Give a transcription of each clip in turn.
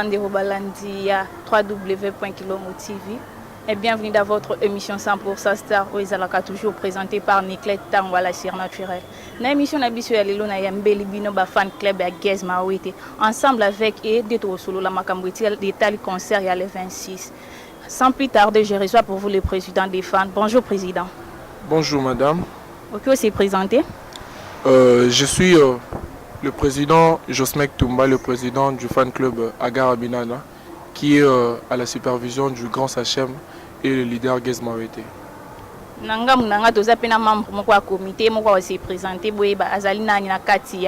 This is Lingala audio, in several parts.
Bandeko balandi ya www.kilongo TV et bienvenue dans votre émission 100% Star oyo ezalaka toujours présentée par Niclette Tangwa, la surnaturelle. Na émission na biso ya lelo, na yambeli bino ba fan club ya Gaz Mawete ensemble avec e nde tokosolola makambo etali concert ya le 26. Sans plus tarder, je reçois pour vous le président des fans. Bonjour président. Bonjour madame. Ok, se présenter. Je suis le président Josmek Toumba, le président du fan club Agar Abinana, qui est à la supervision du grand Sachem et le leader Gaz Mawete. Na ngambu na nga, toza mpe na membre moko ya comité moko ase présenter, boyeba azali nani na kati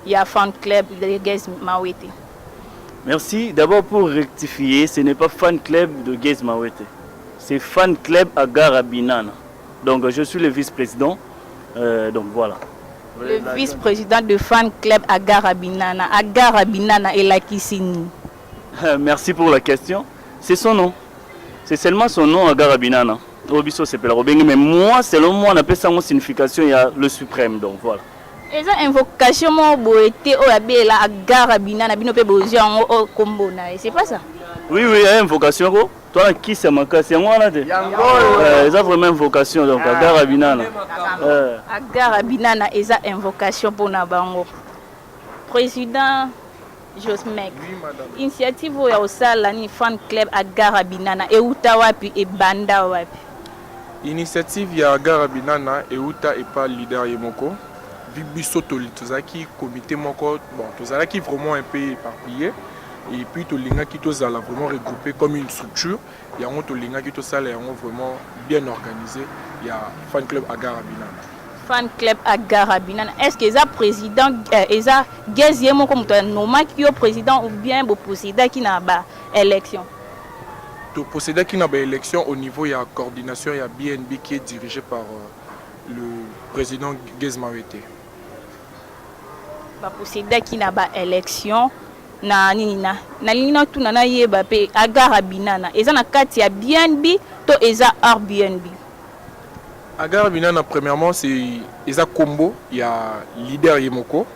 ya fan club de Gaz Mawete. Merci. D'abord, pour rectifier, ce n'est pas fan club de Gaz Mawete. C'est fan club Agar Abinana. Donc je suis le vice-président. Donc voilà. Le vice-président de fan club Agar Abinana. Agar Abinana elakisi nini? Merci pour la question. C'est son nom. C'est seulement son nom, Agar Abinana. Obiso c'est mais moi, selon moi, on appelle ça une signification, il y a le suprême. Donc voilà. Eza invocation moko boye te oyo abela Agar Abinana, bino mpe bozwi yango oyo kombo na ye, c'est pas ça? Oui, il y a invocation. Ko. Toi, qui c'est ma casse? Eza vraiment invocation. Donc Agar Abinana. Agar Abinana eza invocation mpona bango. Président Josmek, Oui madame. initiative oyo ya kosala nini, fan club Agar Abinana, euta wapi, ebanda wapi? Initiative ya Agar Abinana euta epa leader ye moko. Vi biso tozalaki comité moko, bon, tozalaki vraiment un peu éparpillé et puis tolingaki tozala vraiment regroupé comme une structure. Yango tolingaki tosala yango vraiment bien organisé ya fan club Agar Abinana. Fan club Agar Abinana, est ce que eza président eza Gaz ye moko moto anomaki yo président ou bien boprocédaki na baélection? Toprocédaki na baélection au niveau ya coordination ya BNB qui est dirigé par le président Gaz Mawete. Baprocédaki na baélection na nini? Na nalingi natuna, nayeba mpe, Agar Abinana eza na kati ya BNB to eza Airbnb? Agar Binana, premièrement, c'est eza kombo ya leader ye moko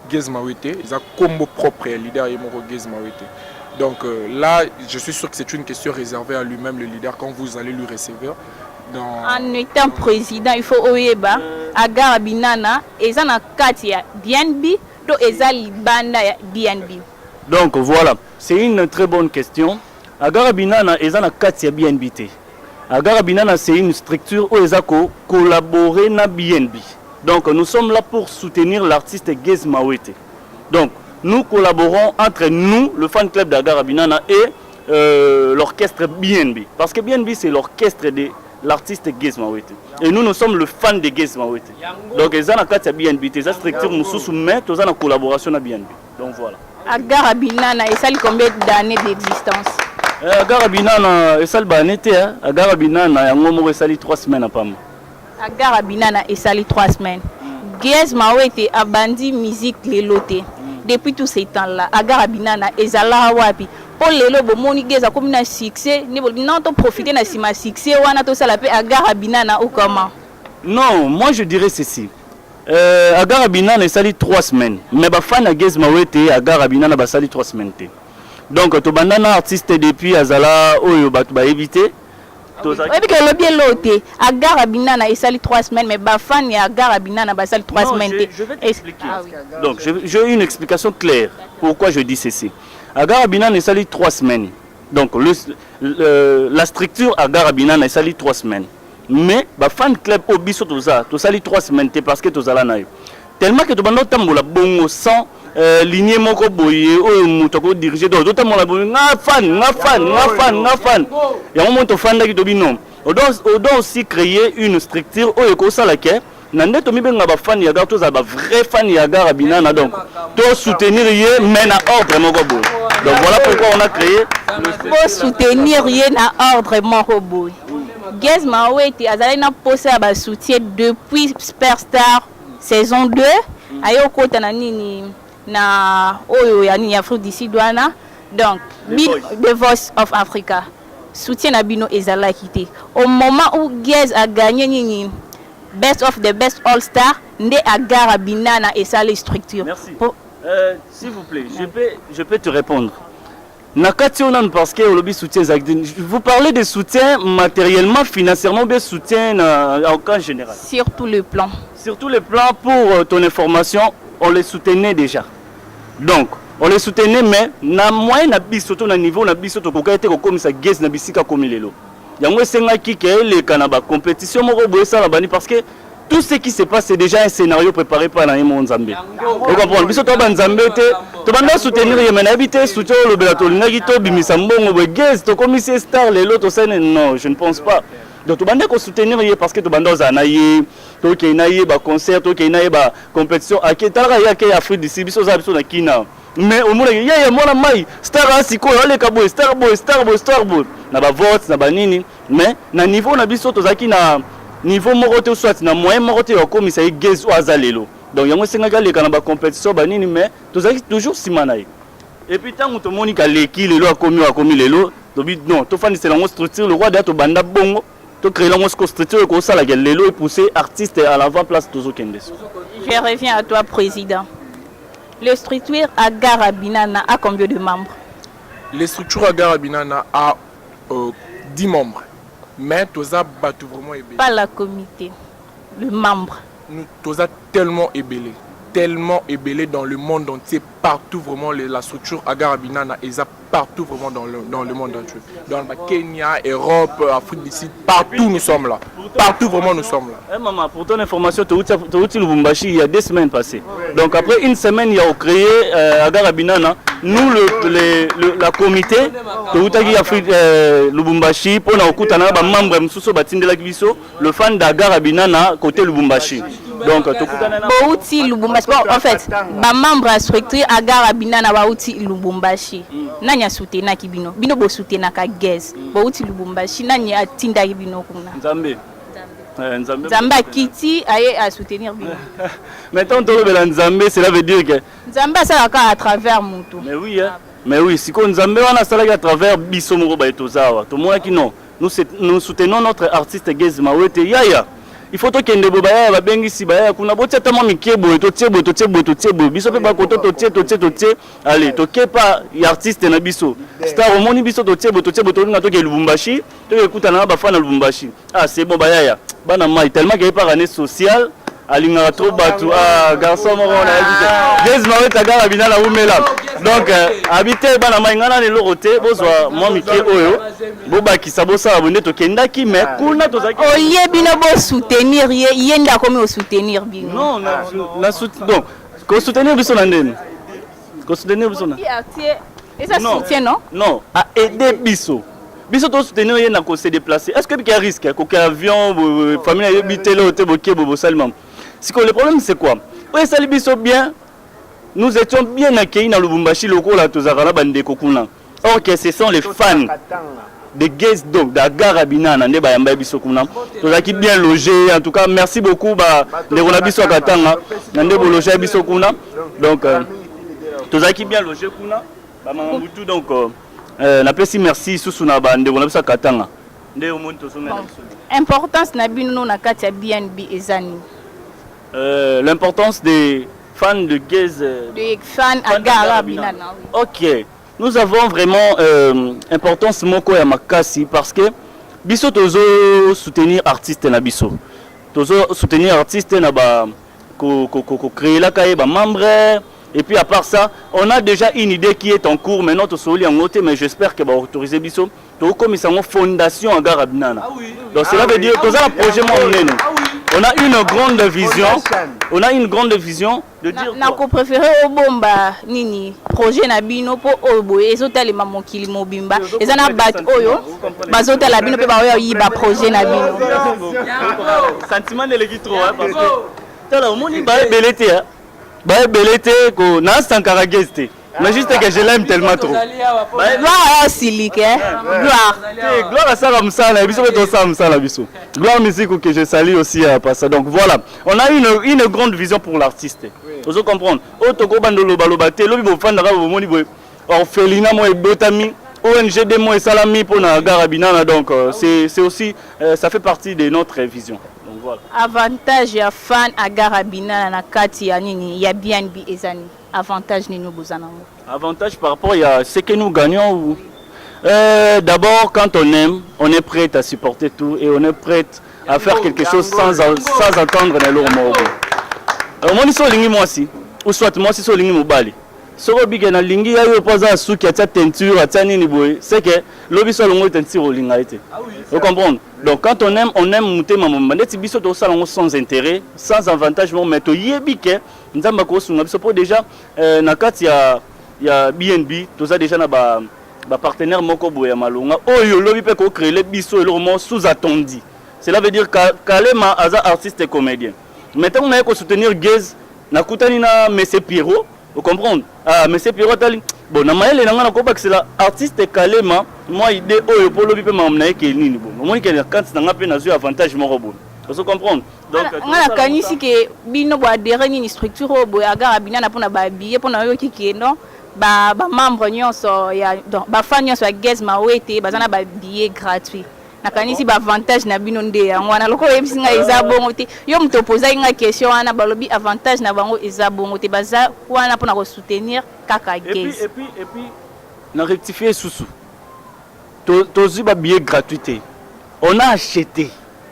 Gaz Mawete, eza kombo propre ya leader ye moko Gaz Mawete. Donc là, je suis sûr que c'est une question réservée à lui-même, le leader, quand vous allez lui recevoir. Dans En étant président, il faut oyeba Agar Abinana eza na kati ya BNB to eza libanda ya BNB? Donc voilà, c'est une très bonne question. Agar Abinana eza na kati ya BNB te. Agar Abinana, c'est une structure où eza ko collaborer na BNB. Donc nous sommes là pour soutenir l'artiste Gaz Mawete. Donc nous collaborons entre nous, le fan club d'Agar Abinana et l'orchestre BNB. Parce que BNB, c'est l'orchestre de l'artiste Gaz Mawete. Et nous, nous sommes le fan de Gaz Mawete. Donc eza na kati ya BNB te, eza structure mosusu, mais toza na collaboration na BNB. Donc voilà. Agar Abinana esali combien d'années d'existence? Agar Abinana esali baane te. Agar Abinana yango moko esali 3 semaines apamba. Agar Abinana esali 3 semaines. Gaz Mawete abandi musique lelo te. Depuis tout ce temps là, Agar Abinana ezalaka wapi? Mpo lelo bomoni Gaz akomi na succès nde bolobi non, toprofite na nsima succès wana, tosala mpe Agar Abinana ou comment? Non, moi je dirais ceci. Agar Abinana esali 3 semaines, mais bafani ya Gaz Mawete, Agar Abinana basali 3 semaines te. Donc tobanda na artiste depuis azala oyo bato bayebi te. Oyebi ke olobi elo te, Agar Abinana esali 3 semaines, mais bafani ya Agar Abinana basali 3 semaines te. Je vais t'expliquer. Ah, oui. Donc j'ai une explication claire pourquoi je dis ceci. Agar Abinana esali 3 semaines. Donc la structure Agar Abinana esali 3 semaines, mais bafan club oyo biso toza, tosali 3 semaines te, parce que tozala na yo tellement que tobanda otambola bongo sans lignée moko boye oyo moto akodirige. Donc totambola boye, nga fan, nga fan, nga fan, nga fan. Yango moko tofandaki, tobi non, on doit aussi créer une structure oyo ekosala ke na nde tomibenga bafani ya Agar, tozala bavrai fan ya Agar Abinana. Donc tosoutenir ye, mais na ordre moko boye. Donc voilà pourquoi on a créé. Bosoutenir ye na ordre moko boye. Gaz Mawete azalaki na posa ya basoutien depuis Superstar saison 2, aye okota na nini, na oyo ya nini, Afrique du Sud wana. Donc The Voice of Africa, soutien na bino ezalaki te. Au moment où Gaz a gagné nini, Best of the Best All Star, nde Agar Abinana esali structure. Merci. S'il vous plaît, je peux te répondre. Na kati oyo nanu, parce que olobi soutien ezalaki te. Vous parlez de soutien matériellement, financièrement ou bien soutien na en cas général? Sur tout le plan. Sur tous les plans. Pour ton information, on les soutenait déjà. Donc on les soutenait, mais na moyen na biso to na niveau na biso, tokokaki te kokomisa Gaz na bisika komi lelo. Yango esengaki ke eleka na bacompétition moko boye, esala bani, parce que tout ce qui se passe, c'est déjà un scénario préparé par na ye mo Nzambe. Ocomprendre, biso to banzambe te, tobanda soutenir ye, mais nayebi te soutien olobela. Tolingaki tobimisa mbongo boye, Gaz tokomisi ye star lelo, tosali? Non, je ne pense pas. Donc tobanda kosoutenir ye parce que tobanda ozala na ye, tokei na ye baconcert, tokei na ye bacompétition. Ake talaka ye, ake Afrique du Sud, biso ozala biso na kina, mais omonaki ye ye mwana mai star a sikoyo aleka boye, star boye, star boye, star boye, na bavote na banini. Mais na niveau na biso, tozalaki na niveau moko te, soit na moyen moko te ya kokomisa ye Gaz oyo aza lelo. Donc yango esengaki aleka na bacompétition banini, mais tozalaki toujours nsima na ye. Et puis ntango tomoni kaleki lelo, akomi oyo akomi lelo, tobi non, tofandisela yango structure. Le roi deya tobanda bongo, tocréer yango siko structure ekosalaka lelo epousse artiste à l'avant, place tozokende. Je reviens à toi, président. Le structure Agara Binana a combien de membres? Les structures Agara Binana a 10 membres, mais toza bato vraiment ebele. Pas la comité, le membre. Nous toza tellement ebele, tellement ebele dans le monde entier, partout vraiment. La structure Agara Binana eza partout vraiment dans le monde entier, dans le Kenya, Europe, Afrique du Sud, partout nous sommes là, partout vraiment nous sommes là. Eh maman, pour ton information, touti Lubumbashi il y a 2 semaines passées. Donc après une semaine, il y a créé Agara Binana. Nous, la comité, toutaki Afrique, Lubumbashi, pour na okutana ba membre mususu batindelaki biso, le fan d'Agara Binana côté Lubumbashi. Donc tokutana na Bouti Lubumbashi. Bon, en fait, ba membre ya structure Agara Binana bauti Lubumbashi. Nani asoutenaki bino? Bino bosoutenaka Gaz. Bouti Lubumbashi, nani atindaki bino kuna? Nzambe. Eh, Nzambe. Nzambe akiti aye asoutenir bino. Maintenant tolobela Nzambe, cela veut dire que Nzambe asalaka à travers mutu. Mais oui, hein. Mais oui, sikoyo Nzambe wana asalaki à travers biso moko baye toza awa. Tomonaki non, nous, nous soutenons notre artiste Gaz Mawete. Yaya, il faut tokende boye, bayaya babengisi bayaya kuna, botia ata mwa mike boye, totie boye, totie boye, totie boye, biso mpe bakoto totie, totie, totie, allez, tokepa ya artiste na biso star. Omoni biso totie boye, totie boye, tolinga toke Lubumbashi, toke ekutana na bafana na Lubumbashi. Ah, c'est bon, bayaya bana mai tellement ke yepaka ne social, alingaka trop bato. Ah, garçon moko nayebi te, Gaz Mawete Agara Binana umela. Donc abi te, bana mai, ngai nana eloko te, bozwa mwa mike oyo, bobakisa, bosala boye. Nde tokendaki, mais kuna tozalaki Olie bino bosoutenir ye, ye nde akomi osoutenir bino. Non, donc kosoutenir biso na ndeni? Kosoutenir biso na Atie eza soutien, non? Non, aide biso, biso tosoutenir ye na kose déplacer. Est ce que bika risque koke avion, famille ayebi te, leo te, boke boye, bosalima. Sikoyo le problème, c'est quoi? Oyo esali biso bien, nous étions bien accueillis na Lubumbashi lokola tozalaka na bandeko kuna. Or que ce sont les fans de Gaz, donc d'Agara Binana, nde bayamba biso kuna, tozalaki bien logé. En tout cas, merci beaucoup bandeko na biso ya Katanga na nde bologe biso kuna. Donc tozalaki bien logé kuna, bamama butu. Donc napesi merci susu na bandeko na biso ya Katanga nde omoni tozongela biso. Importance na bino na kati ya BNB eza nini? L'importance des fans de Gaz De fan Agara Binana, oui. Ok, nous avons vraiment importance moko ya makasi, parce que biso tozo soutenir artiste na biso, tozo soutenir artiste na ba ko créelaka ye bamembre. Et puis à part ça, on a déjà une idée qui est en cours maintenant. Tosoli yango te, mais j'espère que baautoriser biso tokokomisa yango fondation Agara Binana. Donc cela veut dire toza na projet moko monene, on a une grande vision, on a une grande vision de dire Na kopréféré obomba nini projet na bino, mpo oyo boye ezotalema mokili mobimba, eza na bato oyo bazotala bino mpe baoyo oyiba projet na bino. Sentiment eleki trop, hein, parce que tala, omoni baebele te, hein. Baebele te ko na Sankara Gaz te, mais juste que je l'aime tellement trop. Gloire asilike, Gloire. Te, Gloire asala mosala na biso mpe tosala mosala na biso. Gloire Musique que je salue aussi à ça. Donc voilà, on a une grande vision pour l'artiste. Ozo comprendre, oyo tokobanda olobaloba te, lobi bofandaka, bomoni boye orphelinat mo ebotami, ONGD mo esalami mpona Agara Binana. Donc c'est aussi ça fait partie de notre vision. Donc voilà. Voilà. Avantage ya fan Agara Binana na kati ya nini ya BNB eza nini? Avantage nini boza nango? Avantage par rapport à ce que nous gagnons ou d'abord, quand on aime, on est prêt à supporter tout et on est prêt à faire quelque chose sans attendre na eloko moko. Omoni so olingi mwasi ou soit mwasi so olingi mobali, soki obike nalingi ya yo mpo aza suki, atia teinture, atia nini boye, c'est que lobi so alongoli teinture, olinga ye te. Ocomprendre? Donc quand on aime, on aime motema mobimba. Ndeti biso tosala yango sans intérêt, sans avantage moko, mais toyebi ke Nzambe akosunga biso mpo déjà na kati ya BNB toza déjà na ba bapartenaire moko boye ya malonga oyo lobi mpe kocréer biso eloko moko sous-attendu. Cela veut dire Kalema aza artiste et comédien, mais ntango naye kosoutenir Gaz, nakutani na monsieur Pierrot. Ocomprendre? Ah, monsieur Pierrot atali bon na mayele na ngai, nakobakisela artiste Kalema mwa idée oyo mpo lobi mpe makambo na ye ke nini. Bon, omoni ke na kati na ngai mpe nazwi avantage moko boye. Ozo comprendre? Donc nga nakanisi ke bino boadhérer nini structure oyo boye Agara Binana mpona babillet, mpona oyoki ke non, bamembre nyonso ya, donc bafan nyonso ya Gaz Mawete baza na babillet gratuit. Nakanisi baavantage na bino nde yango wana. Lokola oyebisi ngai eza bongo te, yo moto opozaki ngai question wana, balobi avantage na bango eza bongo te, baza wana mpona kosoutenir kaka Gaz. Et puis na rectifier susu, tozwi babillet gratuit te. On a acheté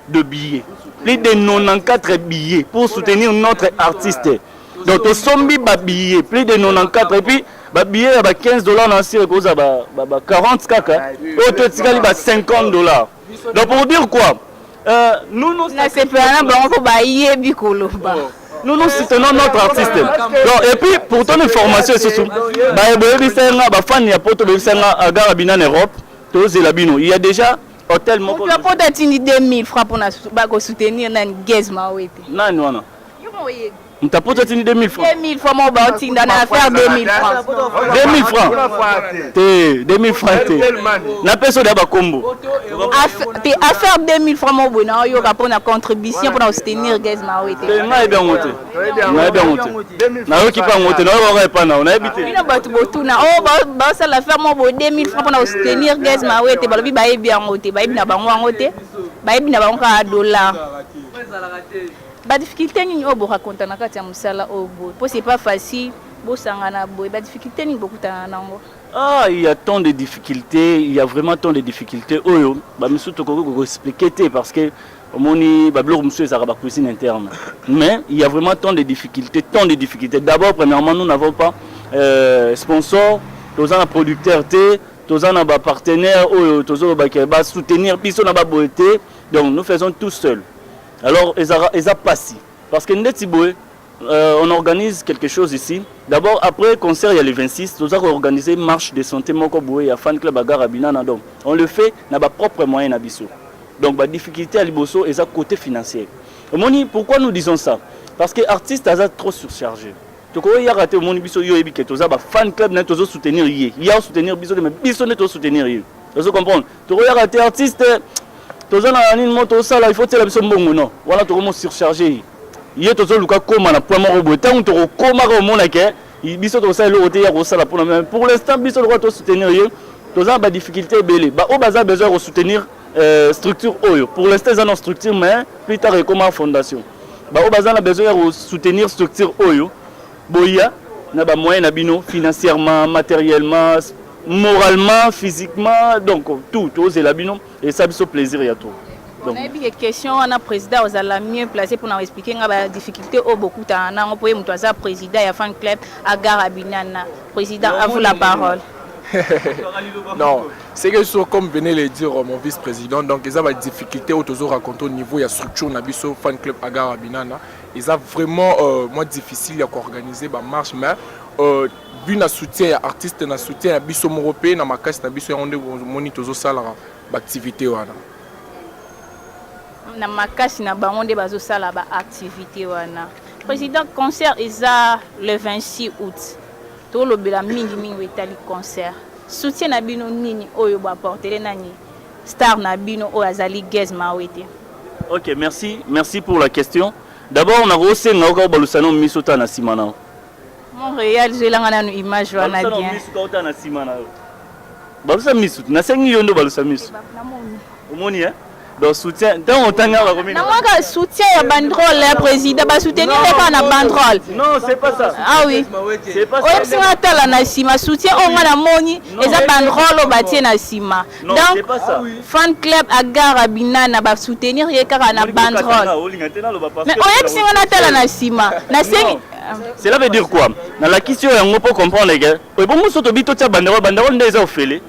de billets, plus de 94 billets pour soutenir notre artiste. Donc tosombi babillet plus de 94 et puis babillet ya ba 15 $ na sire ekozala ba 40 kaka, oyo to etikali ba 50 $. Donc pour dire quoi, nous nous Nasepela na bango mpo bayebi koloba. Nous, nous soutenons notre artiste. Donc, et puis pour ton information lisusu, boyebisa nga, bafani ya poto, boyebisa nga Agara Bina na Europe tozela bino. Il y a déjà hôtel moko. Moto ya poto atindi 2000 francs mpona bakosoutenir nani? Gaz Mawete. Nani wana? Yo mo oyebi. Moto apoto atindi 2000 francs? 2000 francs moko baotinda na affaire 2000 francs. 2000 francs te, 2000 francs te. Napesa oyo ya bakombo. Te, affaire 2000 francs moko boye na oyoka mpona contribution mpona kosoutenir Gaz Mawete. Te, nayebi yango te, nayebi yango te, nayoki mpe yango te, nayoki epa na nayebi te. Bino bato botuna o basala affaire moko boye 2000 francs mpona kosoutenir Gaz Mawete, balobi bayebi yango te, bayebi na bango yango te, bayebi na bango kaka dollar. Badifficulté nini oyo boraconta na kati ya mosala oyo boye? Mpo c'est pas facile bosangana boye. Badifficulté nini bokutana nango? Ah, il y a tant de difficultés, il y a vraiment tant de difficultés. Oyo, ba misu tokoki ko expliquer te parce que omoni babiloko mosusu ezalaka ba cuisine interne. Mais il y a vraiment tant de difficultés, tant de difficultés. D'abord, premièrement, nous n'avons pas sponsor, toza na producteur te, toza na ba partenaire oyo tozolobaka ba soutenir biso na baboye te. Donc nous faisons tout seul. Alors ezaka eza pasi parce que ndeti boye on organise quelque chose ici. D'abord, après concert, il y a le 26, nous avons organisé marche de santé moko boye ya fan club Agara Binana. Donc, on le fait na ba propre moyen na biso. Donc, ba difficulté à liboso eza côté financier. Omoni, pourquoi nous disons ça? Parce que artiste aza trop surchargé. Tokoyaka te. Omoni biso, yo oyebi ke toza ba fan club na tozo soutenir ye. Ya soutenir biso te, mais biso nde tozo soutenir ye. Ozo comprendre? Tokoyaka te, artiste toza na nini mo tosala, il faut tiela biso mbongo. Non, wana tokomo surcharge ye. Ye tozoluka kóma na point moko boye, ntango tokokomaka omona ke biso tokosala eloko te ya kosala mpona. Mais pour l'instant, biso lokola tosoutenir ye, toza na badifficulté ebele. Baoyo baza besoin ya kosoutenir structure oyo, pour l'instant eza na structure, mais plus tard ekóma fondation, baoyo baza na besoin ya kosoutenir structure oyo, boya na bamoyen na bino, financièrement, matériellement, moralement, physiquement, donc tout tozela bino, esa biso plaisir ya tout. Donc nayebi ke question wana, président ozala mieux placé mpona koexpliquer nga badifficulté oyo bokutana nango, mpo ye moto aza président ya fan club Agara Binana. Président, à vous la parole. Non, c'est que sur, comme venait de le dire mon vice-président, donc ils ont des difficultés oyo raconter au niveau ya structure na biso fan club Agara Binana. Ils ont vraiment moins difficile à organiser ba marche, mais vu na soutien ya artiste, na soutien ya biso moko pe na makasi na biso, yango nde moni tozosala ba activité wana. Na makasi na bango nde bazosala baactivité wana. Président, concert eza le 26 août. Tolobela mingimingi etali concert. Soutien na bino nini oyo boapportele nani, star na bino oyo azali Gaz Mawete? Ok, merci, merci pour la question. D'abord nakosenga oka obalusa no miso, ta na nsima na yo. Montréal, zwelanga nanu image wana. Balusa no bien. Miso ka ota na nsima na yo, balusa miso, nasengi yo nde obalusa miso. Namoni. Omoni, eh? Donc soutien ntango otanga bakomi Namwaka soutien ya banderole ya président, basoutenir kaka na banderole. Non, c'est pas ça. Ah oui. C'est pas ça. Oyebisi nga tala na nsima, soutien oyo nga namoni eza banderole oyo batie na nsima. Non, c'est Donc pas ça. Fan club Agara Binana basoutenir ye kaka na banderole. Olinga te naloba parce Mais que oyebisi nga natala na nsima, nasengi. Cela veut dire quoi? Nalakisi oyo yango mpo comprendre ke ebongo so tobi totia banderole, banderole nde eza ofele,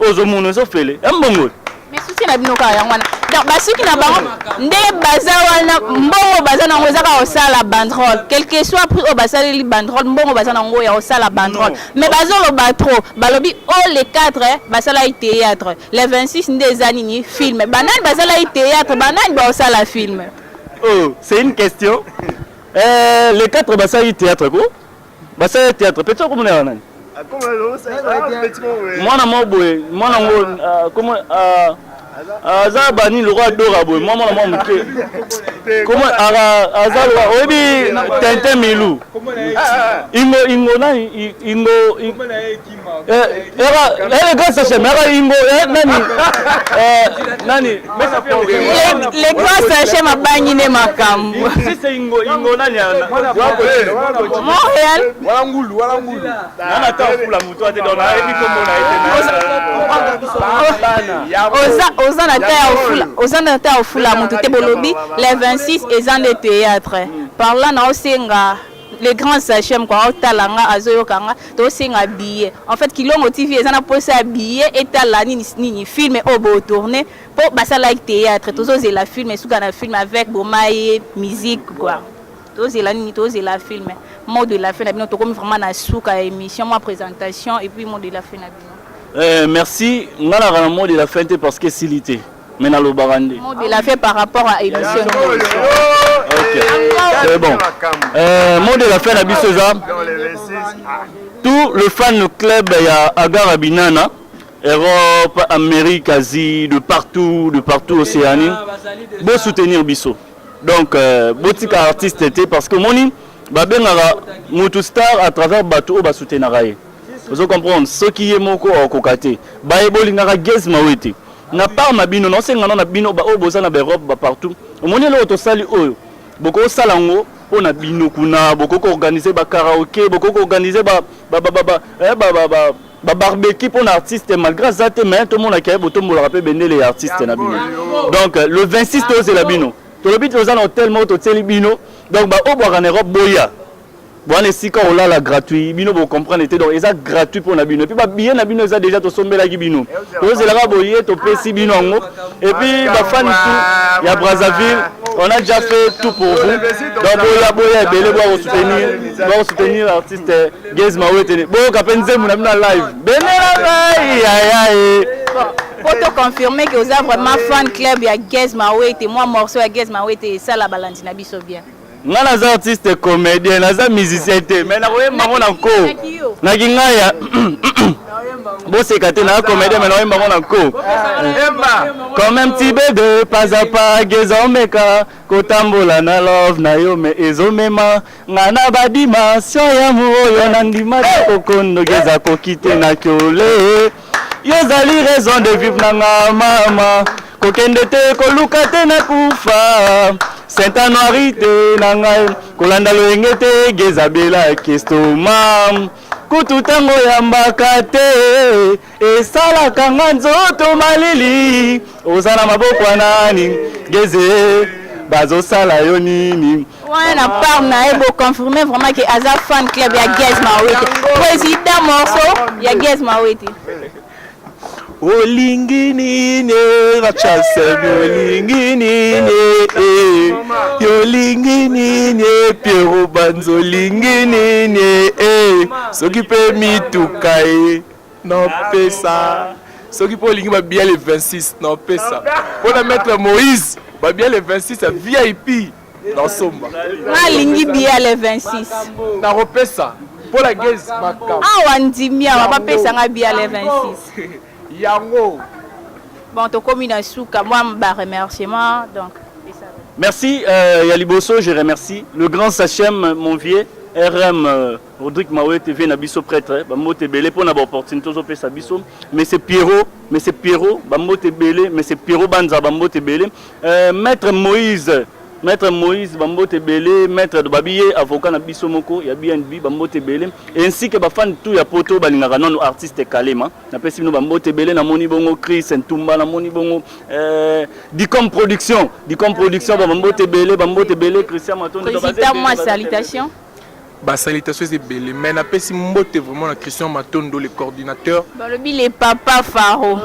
ozomona eza ofele ya mbongo. Mais soutien na bino kaka yango wana? Donc basuki na bango nde baza wana, mbongo baza nango eza kaka kosala banderole, quel que soit prix oyo basaleli banderole, mbongo baza nango ya kosala banderole. Mais bazoloba trop, balobi o le 4 basalaki théâtre, le 26 nde eza nini, film. Banani basalaki théâtre? Banani baosala film? Oh, c'est une question. Le 4 basali théâtre ko, basali théâtre petit okomona ya nani, mwana moko boye, mwana ngo komo aza bani lokwa dora boye, mwa mwana mwa moke, komo aza lokwa oyebi Tintin Milu, Ingo, Ingo nani, Ingo era le grand sachet, era Ingo nani nani. Le grand sachet mabangi nde makambo. Si c'est Ingo, Ingo nani? Montréal. Wala ngulu, wala ngulu. Nana ata ofula moto ate, donc nayebi kombo na ye te. Oza na ta ya ofula, oza na ta ya ofula moto te. Bolobi le 26 eza nde théâtre. Par là naosenga le grand sachem kwa otala nga, azoyoka nga, tosenga billet. En fait, Kilongo TV eza na posa ya billet etala nini nini, film oyo botourne, mpo basalaki théâtre, tozozela film, esuka na film avec bomaye musique quoi. Tozela nini? Tozela film. Mot de la fin na bino, tokomi vraiment na suka ya émission. Mwa présentation et puis mot de la fin na bino. Merci. Nga naka na mot de la fin te parce que esili te, mais nalobaka nde. Mot de la fin par rapport à émission. Ok, c'est bon. Mot de la fin na biso eza tout le fan club ya Agara Binana, Europe, Amérique, Asie, de partout, de partout, Océanie, bosoutenir biso. Donc botika artiste te, parce que omoni babengaka mutu star à travers bato oyo basoutenaka ye. Ozo comprendre? Soki ye moko akokoka te, baye bolingaka Gaz Mawete na part na bino, naosengana na bino oyo boza na baEurope, bapartout, omoni eloko tosali oyo, bokosala yango mpo na bino kuna, bokoki koorganiser bakaraoke, bokoki koorganiser babarbecue mpo na artiste, malgré aza te, mais tomonaki ye, botombolaka mpe bendele ya artiste na bino. Donc le 26 tozela bino, tolobi toza na hotel moko totieli bino. Donc baoyo bwaka na Europe, boya bwana esika olala gratuit, bino bocomprendre te. Donc eza gratuit mpo na bino, et puis babillet na bino eza déjà, tosombelaki bino, tozelaka boye, topesi bino yango. Et puis bafani tout ya Brazzaville, on a déjà fait tout pour vous. Donc boya, boya ebele, boya kosoutenir, boya kosoutenir artiste Gaz Mawete. Boyoka mpe nzembo na bino ya live, bendela ngai ayaye. Po toconfirme ke oza vraiment fan club ya Gaz Mawete, mwa morceau ya Gaz Mawete esala balandi na biso bien. Nga naza artiste comédien, naza musicien te, mais nakoyemba ngo na nko naki ngai ya boseka te. Naza comédien, mais nakoyemba ngo na nko. Comme un petit bébé, pas à pas, gezomeka kotambola na love na yo, mais ezomema nga na badimension ya mu oyo nandima te kokondo eza koki te na kiole. Yo ozali raison de vivre na nga, mama, kokende te, koluka te na kufa saint anuari te na ngai, kolanda loyenge te, gezabela kestoma kutu ntango yambaka te, esalaka nga nzoto malili. Oza na maboko ya nani? Geze, bazosala yo nini? Wana na part na ye, boconfirme vraiment ke aza fan club ya Gaz Mawete. Président, morceau ya Gaz Mawete. Olingi nini bachasem? Olingi nini? Yolingi nini? Piero Banzo, olingi nini? Soki mpe mituka e napesa, soki mpe olingi babia le 26 napesa mpona maître Moïse, babia le 26 ya VIP nasomba. Nga alingi bia le 26. Nakopesa mpo na Gaz makambo. Awa ndimi, awa bapesanga bia le 26. Yango. Bon, tokomi na suka, mwa baremerciement donc. Merci. Ya liboso, je remercie le grand Sachem, mon vieux. RM Rodrigue Mawete vie na biso prêtre ba mbote ebele pona ba opportunité ozo pesa biso mais c'est Pierrot mais c'est Pierrot ba mbote ebele mais c'est Pierrot Banza ba mbote ebele maître Moïse Maître Moïse ba mbote ebele maître babi ye avocat na biso moko ya BNB ba mbote ebele ainsi que ba fan tout ya poto balingaka nanu artiste Kalema napesi bino ba mbote ebele namoni bongo Chris Ntumba namoni bongo euh, Dicom production Dicom production ba mbote ebele ba mbote ebele Christian Matondo Président moi salutation ba salutation eza ebele mais napesi mbote vraiment na Christian Matondo le coordinateur balobi le papa Faro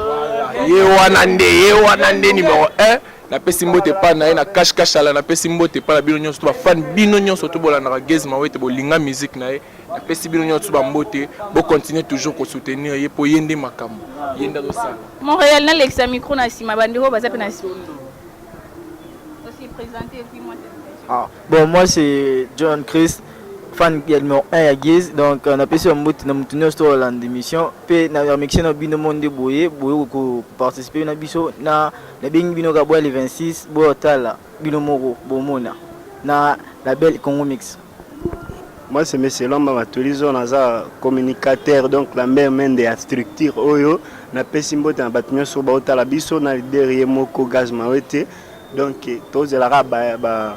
ye wana nde ye wana nde numéro 1 Napesi mbote epa na ye na cash kashala napesi mbote epa na bino nyonso to ba fan bino nyonso to bolandaka Gaz Mawete bolinga musique na ye napesi bino nyonso ba mbote bo continuer toujours ko soutenir ye po ye nde makambo ye nde azosala. Montréal nalekisa micro na sima bandeko baza pe na sima. Osi présenter et puis moi Ah, bon moi c'est John Chris fan ya numéro 1 ya Giz donc euh, napesi ba mbote na moto nyonso to olanda émission mpe na remercie na bino mo nde boye boye ko participer na biso na Nabengi bino kaka boya le 26 boya otala bino moko bomona na label Congo Mix. Moi c'est monsieur Lamba Matulizo naza communicateur donc Lambert Mende ya structure oyo napesi mbote na bato nyonso baotala biso na leader ye moko Gaz Mawete donc tozelaka ba, ba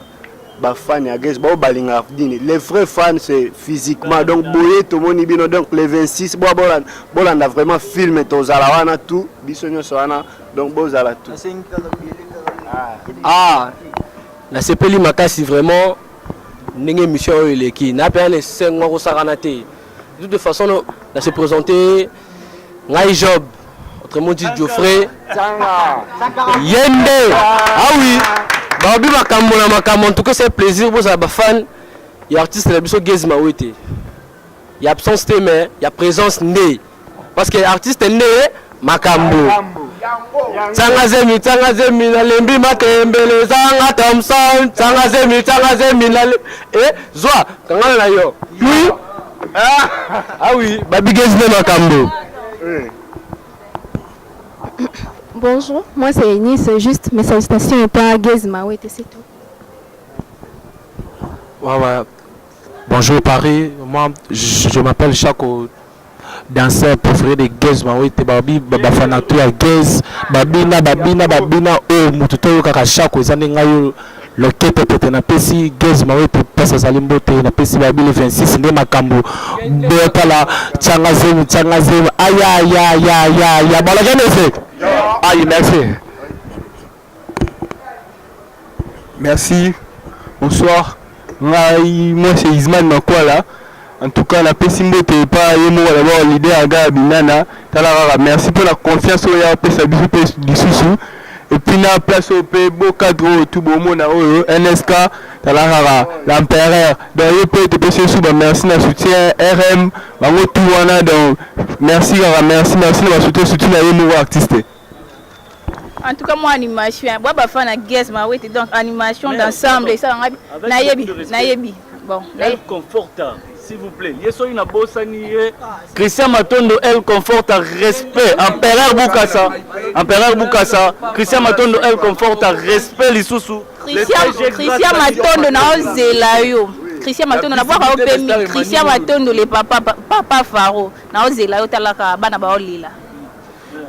ba fan ya Gaz bao balingaka dini les vrais fans c'est physiquement donc boye tomoni bino donc le 26 boya bolanda vraiment film tozala wana tout biso nyonso wana Donc bozala tout. Ah, nasepeli makasi vraiment ndenge émission oyo eleki na mpe na esengo ya kosakana te. De toute façon na se présenter ngai Job, autrement dit Geoffrey Yende. Ah oui, babi makambo na makambo, en tout cas c'est plaisir bozala ba fan ya artiste na biso Gaz Mawete. Ya absence te mais ya présence nde. Parce que artiste nde makambo. Tsanga zemi, tsanga zemi, nalembi matembele, zanga Thompson, tsanga zemi, tsanga zemi, nalembi. Eh, zwa, kangana na yo. Oui. Ah oui, babi Gaz nde makambo. Bonjour, moi c'est Eunice, juste mes salutations et à Gaz Mawete, c'est tout. Ouais, ouais. Bonjour Paris, moi je, je m'appelle Chaco, danseur préféré de Gaz Mawete, babi bafana tout ya Gaz, babina babina babina oyo mutu toyokaka Chaco eza nde ngai oyo loketo pete napesi Gaz Mawete place azali mbote napesi babi le 26 nde makambo botala tianga zemi tianga zemi ayayayaya balakemese ayi merci. Merci. Bonsoir. Ngai, moi c'est Isman Makwala. En tout cas, napesi mbote epa ye moko d'abord leader ya Gare Binana. Tala kaka merci pour la confiance oyo apesa biso pe lisusu. Et puis na place oyo pe beau cadre oyo tout bomona oyo NSK tala kaka l'empereur. Donc ye pe topesi ye su ba merci na soutien RM bango tout wana donc merci kaka merci merci na ba soutien soutien na ye moko artiste. En tout cas moi animation boa ba fan na Gaz Mawete donc animation d'ensemble esala nga nayebi nayebi bon El Conforta s'il vous plaît ye soki nabosani ye Christian Matondo El Conforta respect Empereur Bukasa Empereur Bukasa Christian Matondo El Conforta respect lisusu Christian Christian Matondo naozela yo Christian Matondo nabwaka yo mpe mingi Christian Matondo le papa papa Faro naozela yo talaka bana baolela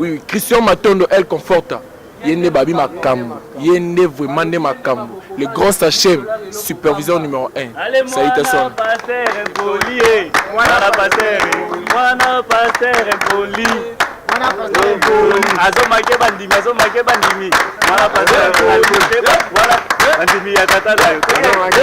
Oui, Christian Matondo El Conforta. Ye nde babi makambo. Ye nde vraiment nde makambo. Le grand sachem, superviseur numéro 1. Salutations. Pasteur impoli, mwana pasteur, mwana pasteur impoli. Azomake bandimi, azomake bandimi. Mwana pasteur impoli. Bandimi ya tata na yo.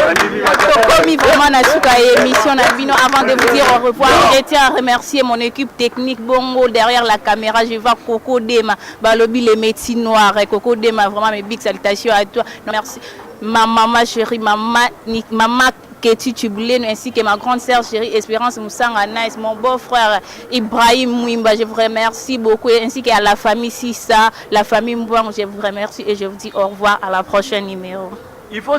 Bandimi ya tata. Tokomi vraiment na suka ya émission na bino. Avant de vous dire au revoir, je tiens à remercier mon équipe technique Bongo derrière la caméra, je vois Coco Dema, balobi les métiers noirs. Coco Dema, vraiment mes big salutations à toi. Merci. Ma maman chérie, maman, maman Ketty Tubuleno, ainsi que ma grande sœur chérie Espérance Moussanga Nice, mon beau-frère Ibrahim Mwimba, je vous remercie beaucoup, ainsi qu'à la famille Sissa, la famille Mbouang, je vous remercie et je vous dis au revoir à la prochaine numéro. Il faut